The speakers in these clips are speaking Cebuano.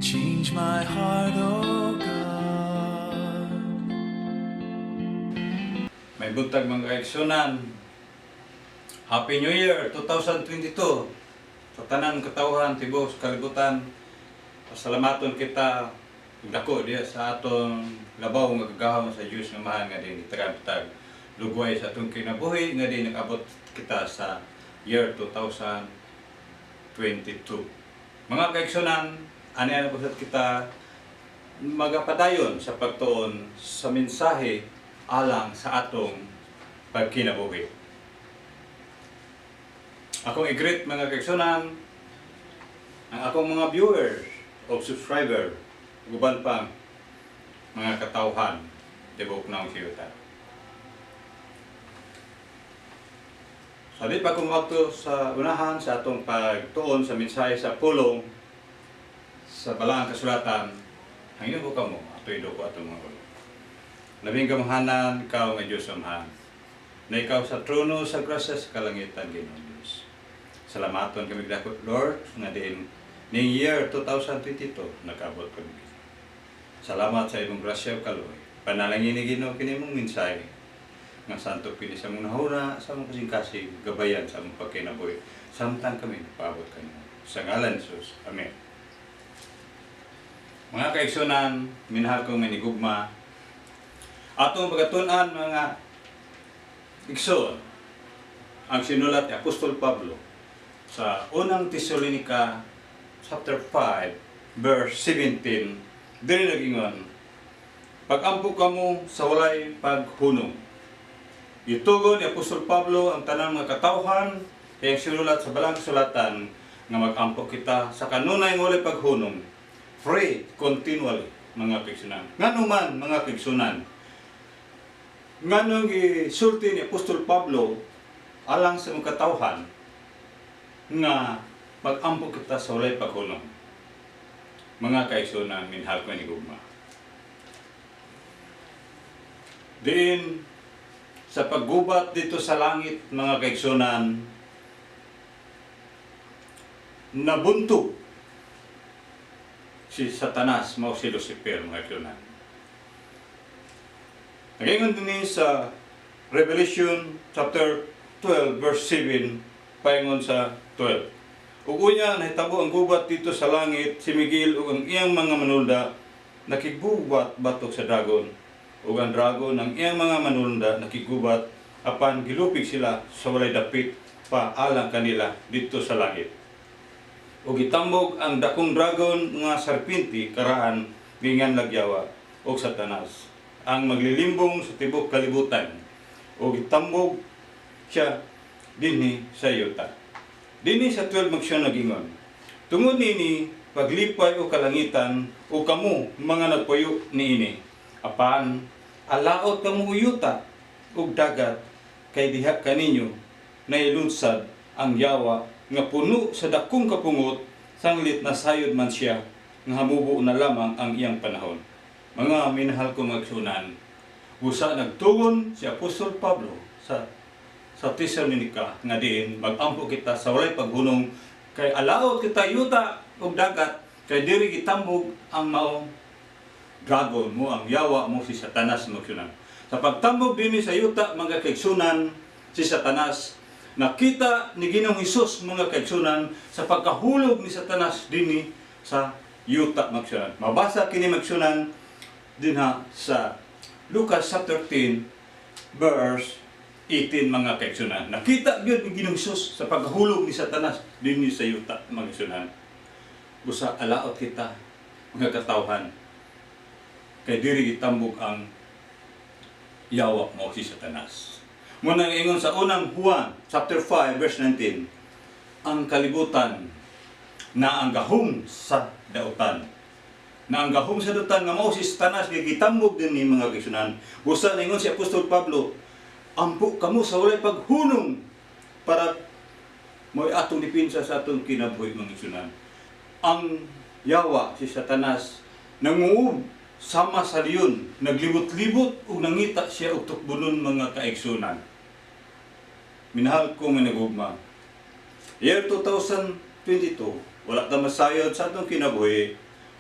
Change my heart, oh God. Maayong buntag, mga kaigsunan. Happy New Year 2022. Sa tanan katawhan tibuok sa kalibutan. Pasalamaton kita dako diha sa atong labaw nga kagahom sa Dios nga Amahan nga diin gitagaan kitag lugway sa atong kinabuhi nga diin nakabot kita sa year 2022. Mga kaigsunan, ani na po kita magapadayon sa pagtuon sa mensahe alang sa atong pagkinabuhi. Akong i-greet, mga kaigsunan, ang akong mga viewers o subscriber, uban pang mga katawhan tibuok na ang siyuta. Sa di pa kong sa unahan sa atong pagtuon sa mensahe sa pulong sa Balaang Kasulatan, hangyo ko kamo, ato ko atong mga ulo. Labing gamhanan, ikaw nga Diyos Amahan, na ikaw sa trono sa grasya sa kalangitan, Ginoong Diyos. Salamaton kami dako, Lord, nga diin ning year 2022 nakaabot kami. Salamat sa imong grasya ug kaluoy. Panalangin ni Ginoo kini mong mensahe nga santo kini sa mong nahuna, sa mong kasing-kasing, gabayan sa mong pagkinabuhi samtang kami paabot kanimo. Sa ngalan ni Jesus. Amen. Mga kaigsunan, minahal kong manigugma, atong pagkatun-an, mga igsoon, ang sinulat ni Apostol Pablo sa Unang Tesalonica chapter 5 verse 17. Diri nag-ingon, "Pagampo kamo sa walay paghunong." Gitugon ni Apostol Pablo ang tanang mga katawhan kay ang sinulat sa Balang Kasulatan nga magampo kita sa kanunay nga walay paghunong. Pray continually, mga kaigsunan. Ngano man, mga kaigsunan, nganong gisulti ni Apostol Pablo alang sa mga katawhan nga magampo kita sa walay paghunong? Mga kaigsunan, minahal ko ni gugma. Diin sa paggubat dito sa langit, mga kaigsunan, nabunto si Satanas, mao si Lucifer, mga kaigsunan. Nagaingon din sa Revelation chapter 12 verse 7 paingon sa 12. "Ug unya nahitabo ang gubat dito sa langit, si Miguel ug ang iyang mga manulda nakiggubat batok sa dragon. Ug ang dragon ang iyang mga manulda nakiggubat, apan gilupig sila sa walay dapit pa alang kanila dito sa langit. Ug gitambog ang dakong dragon nga serpente karaan, giingan lagyawa og Satanas, ang maglilimbong sa tibuok kalibutan. Ug gitambog siya dinhi sa yuta." Dinhi sa 12 magsyon nagingon, "Tungod nini paglipay o kalangitan o kamo mga nagpuyo niini. Apan alaot kamo yuta ug dagat, kay diha kaninyo nailunsad ang yawa nga puno sa dakong kapungot, sanglit nasayod man siya nga hamubo na lamang ang iyang panahon." Mga minahal ko magsunan, busa nagtugon si Apostol Pablo sa Tesalonica nga diin magampo kita sa walay paghunong kay alaot kita yuta ug dagat kay diri gitambog ang maong dragon mo, ang yawa mo, si Satanas, magsunan. Sa pagtambog dinhi sa yuta, mga kaigsunan, si Satanas, nakita ni Ginoong Hesus, mga kaigsunan, sa pagkahulog ni Satanas dinhi sa yuta, magsunan. Mabasa kini, magsunan, dinha sa Lucas chapter 10 verse 18, mga kaigsunan. Nakita gyud ni Ginoong Hesus sa pagkahulog ni Satanas dinhi sa yuta, mga kaigsunan. Busa alaot kita mga katawhan kay diri gitambog ang yawa mo, si Satanas. Muna ingon sa Unang Juan chapter 5 verse 19, ang kalibutan na ang gahom sa dautan. Na ang gahom sa dautan nga mao si Satanas nga gitambog din ni, mga kaigsunan. Busa ningon si Apostol Pablo, ampo kamo sa walay paghunong para mo'y atong depensa sa atong kinabuhi, mga kaigsunan. Ang yawa, si Satanas, nanguob sama sa leon, naglibot-libot ug nangita siya og tukbonon, mga kaigsunan. Minahal ko nga nagugma. Year 2022, wala ta masayod sa atong kinabuhi.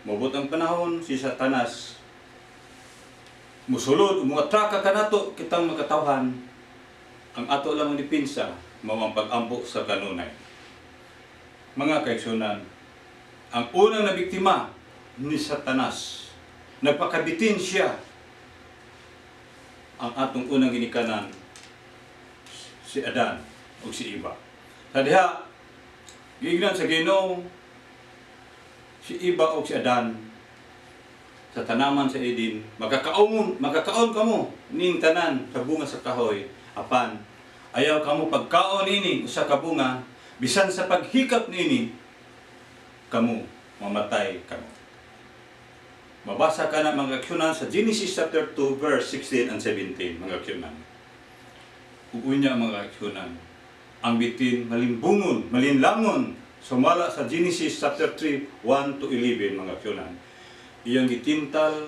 Mobot ang panahon, si Satanas musulod, muatraka kanato kitang makatawhan. Ang ato lamang depensa mao ang pag-ampo sa kanunay. Mga kaigsunan, ang unang nabiktima ni Satanas, nagpakabitin siya, ang atong unang ginikanan, si Adan o si Eva. Sa diha, giingnan sa Ginoo si Eva o si Adan sa tanaman sa Eden, "Makakaon, makakaon kamo ning tanan sa bunga sa kahoy, apan ayaw kamo pagkaon ini usa ka bunga, bisan sa paghikap nini kamo mamatay kamo." Mabasa ka na, mga kaigsunan, sa Genesis chapter 2 verse 16 and 17, mga kaigsunan. Ug unya, mga kaigsunan, ang bitin malimbungon, malinlangon sumala sa Genesis chapter 3 1 to 11, mga kaigsunan. Iyang gitintal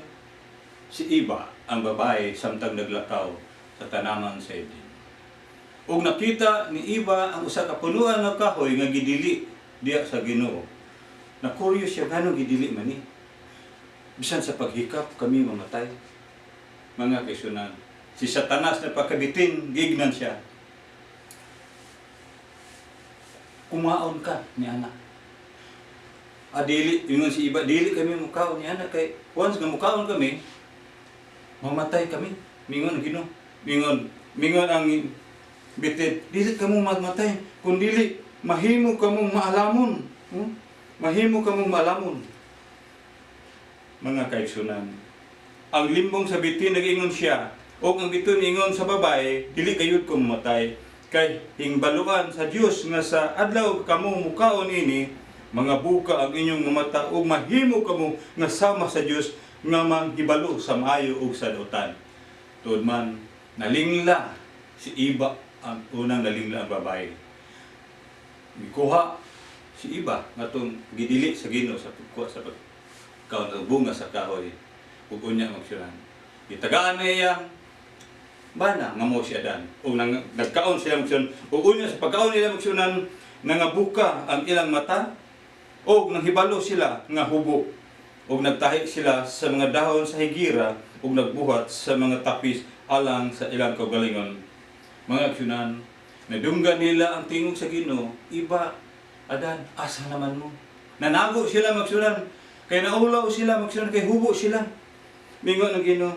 si Eva, ang babae, samtang naglakaw sa tanaman sa Eden. Ug nakita ni Eva ang usa ka punuan nga kahoy nga gidili diya sa Ginoo. Na curious siya, nganong gidili man ni? Bisan sa paghikap kami mamatay. Mga kaigsunan, si Satanas na pagkabitin, gignan siya, "Kumaon ka ni ana." "Ah, dili," ingon si Eva, "dili kami mukaon ni ana kay once nga mukaon kami, mamatay kami." Mingon ang Ginoo. Mingon ang bitin, "Dili kamo mamatay, kun dili mahimo kamong maalamon." Mahimo kamong maalamon. Mga kaigsunan, ang limbong sa bitin, nag-ingon siya, o ang bitin ingon sa babae, "Dili kayod ko mamatay, kay hingbaluan sa Dios nga sa adlaw kamo mukaon ini, mga buka ang inyong mata ug mahimo kamo nga sama sa Dios nga manghibalo sa maayo ug sa dautan." Tuod man, nalingla si Eva, ang unang nalingla ang babae. Mikuha si Eva ngatong gidili sa Ginoo sa pagkuha sa pagkaon ng bunga sa kahoy ug unya magsulan. Gitagaan na iyang bana nga mo si Adan. Ug nang nagkaon sila magsunan, ug unya sa pagkaon nila magsunan, nangabuka ang ilang mata ug nanghibalo sila nga hubo. Ug nagtahi sila sa mga dahon sa higira ug nagbuhat sa mga tapis alang sa ilang kaugalingon. Mga kaigsunan, nadunggan nila ang tingog sa Ginoo, "Eva, Adan, asa naman mo?" Nanago sila magsunan, kay naulaw sila magsunan, kay hubo sila. Mingon ang Ginoo,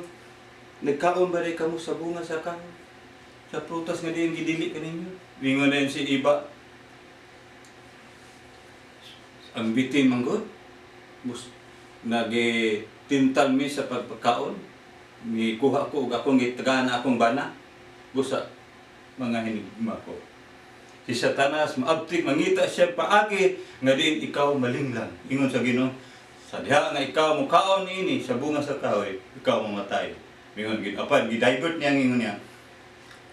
"Nagkaon ba diay kamo sa bunga sa kahoy? Sa prutas nga diin gidili kaninyo?" Mingon din si Eva, "Ang bitin manggod, mus nagitintal mi sa pagpagkaon. Mikuha ko ug akong gitagaan akong bana. Busa mga hinigma ko." Si Satanas maabtik, mangita siya paagi nga diin ikaw malinglan. Ingon sa Ginoo, "Sa diha nga ikaw mukaon niini sa bunga sa kahoy, ikaw mamatay." Mingon gid apan gi-divert niya, ingon niya,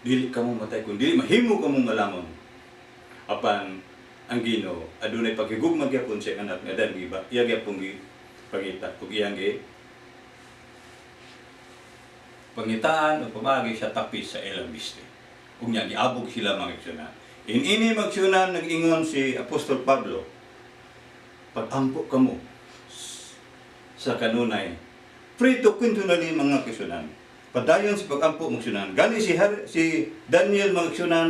"Dili ka mo matay kun dili mahimo ka mong malamon." Apan ang Ginoo adunay paghigugma gyapon sa iyang anak nga Adan, giba iya gyapon gi pangita ug iyang gi pangitaan o pamagi sa tapis sa ilang biste. Ug nya giabog sila, mga igsunan. Ini magsunan, nag-ingon si Apostol Pablo, pag-ampo kamo sa kanunay. Pray to continually, mga kaigsunan. Padayon sa pag-ampo, magsunan. Gani si Daniel, mga kaigsunan,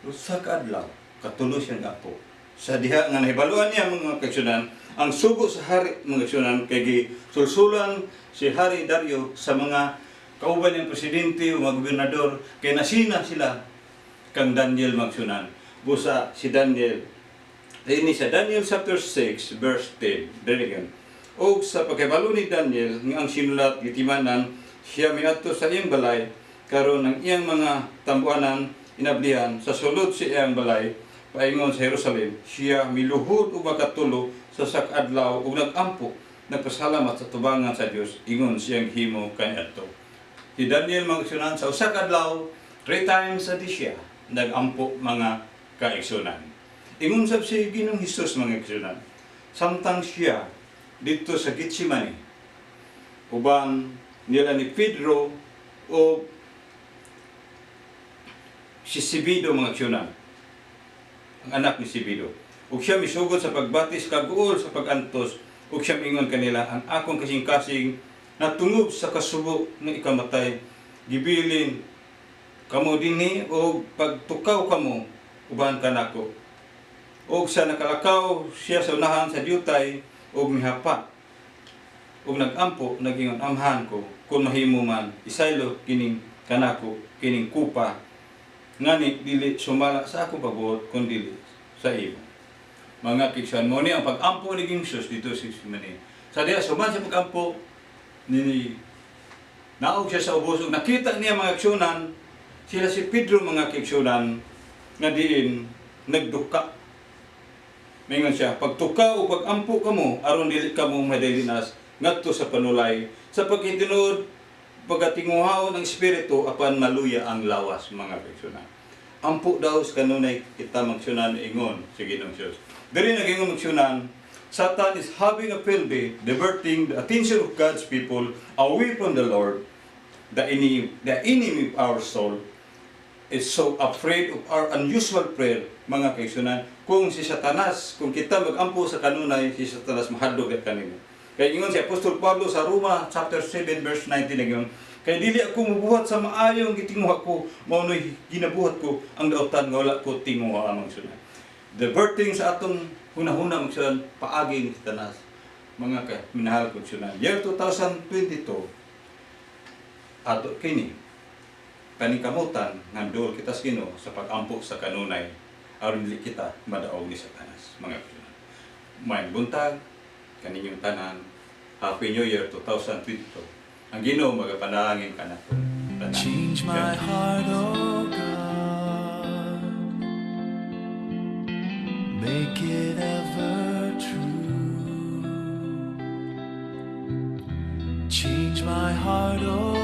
usa ka adlaw katulo siyang ampo. Sa diha nga nahibaluan niya, mga kaigsunan, ang sugo sa hari, mga kaigsunan, kay gisulsulan si Hari Dario sa mga kauban niyang presidente o mga gobernador kay nasina sila kang Daniel, magsunan. Busa si Daniel ini sa Daniel chapter 6 verse 10. Dili. Og sa pagkahibalo ni Daniel nga ang sinulat gitimanan, siya miadto sa iyang balay karon ang iyang mga tambuanan inablihan sa sulod sa iyang balay paingon sa Jerusalem. Siya miluhod ug makatulo sa usa ka adlaw ug nagampo, nagpasalamat sa tubangan sa Dios ingon siyang himo kaniadto. Si Daniel, mga kaigsunan, sa usa ka adlaw, three times a day siya nagampo, mga kaigsunan. Ingon sab si Ginoong Hesus, mga kaigsunan, samtang siya dito sa Gethsemane uban nila ni Pedro o si Zebedeo, mga kaigsunan, ang anak ni Zebedeo. Ug siya misugod sa pagbatis kaguol sa pag-antos. Ug siya ingon kanila, "Ang akong kasing-kasing natungob sa kasubo nga ikamatay. Gibilin kamo dinhi og pagtukaw kamo uban kanako." Og sa nakalakaw siya sa unahan sa diutay og mihapa ug nagampo, nagingon, "Amahan ko, kung mahimo man, isaylo kining kanako kining kupa. Ngani dili sumala sa akong pagbuot kun dili sa imo." Mga kaigsuonan, mao ni ang pag-ampo ni Jesus didto sa Gethsemane. Sa diha suman sa pag-ampo ni naog siya sa ubos ug nakita niya, mga kaigsuonan, sila si Pedro, mga kaigsuonan, nga diin nagduka. Mingon siya, "Pagtukaw o pagampo kamo aron dili kamo madalinas ngadto sa panulay, sa pagkitinuod pagkatinguhaon ang espiritu apan maluya ang lawas," mga kaigsuonan. Ampo daw sa kanunay kita, magsunan, ingon si Ginoong Diyos. Diri nagingon, magsunan, Satan is having a field day, diverting the attention of God's people away from the Lord. The enemy of our soul is so afraid of our unusual prayer, mga kaigsuonan. Kung si Satanas, kung kita magampo sa kanunay, si Satanas mahadlok at kanimo. Kay ingon si Apostol Pablo sa Roma chapter 7 verse 19, ingon, "Kay dili ako mubuhat sa maayong gitinguha ko, mao no'y ginabuhat ko ang dautan nga wala ko tinguha," ang magsunan. Diverting sa atong hunahuna, magsunan, paagi ni Satanas. Mga ka minahal ko, magsunan. Year 2022, ato kini paningkamutan nga duol kita sa Ginoo sa pag-ampo sa kanunay aron dili kita madaog ni Satanas, mga kaigsuonan. Maayong buntag kaninyong tanan. Happy New Year 2022. Ang Ginoo magapanalangin kanato tanan. Change my heart, oh God. Make it ever true. Change my heart, oh